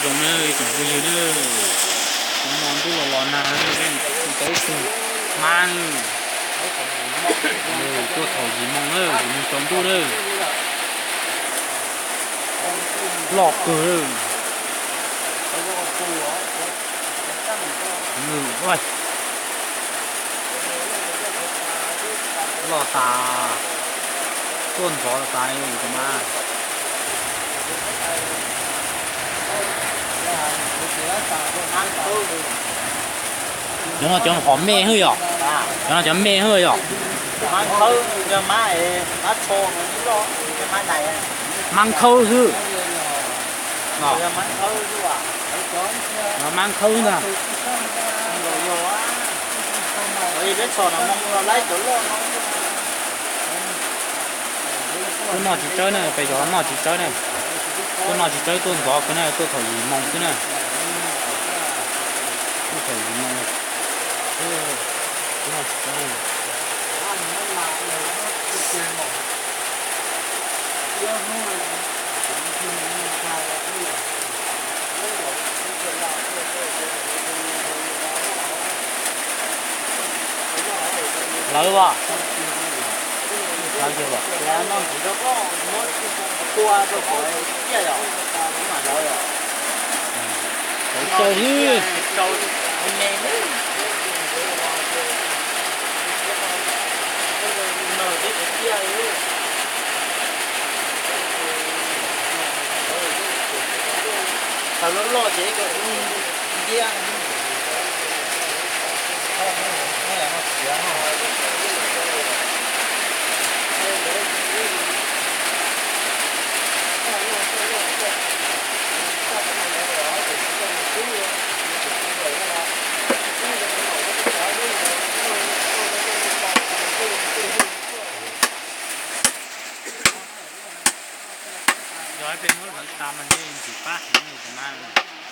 Zoo na tsoom phooj ywg na, hnub no ntuj los los nag, tau ib tug hmab, tuaj thaum yim moos na, yim moos tsaus ntuj na, loj kawg. Loj tas, tuaj ntxov tas li tus mas. Cov no cov hom me hwb yom? Cov no cov me hwb yom? Mab nkhawb xwb. Mab nkhawb ntag. Tuaj noj tsis tsawb na, peb cov noj tsis tsawb na. Tuaj noj tsis tsawb, tuaj ntxov kiag na, tuaj thaum yim moos xwb na. Tuaj thaum yim moos, tuaj noj tsis tsawb. Lawv as, lawv tiag as. Lawv tsawg li. Thaum loj loj ces ib co ib ntiab. Yog peb muab lawv tas mas ntshe ntxim pab heev li tus mas.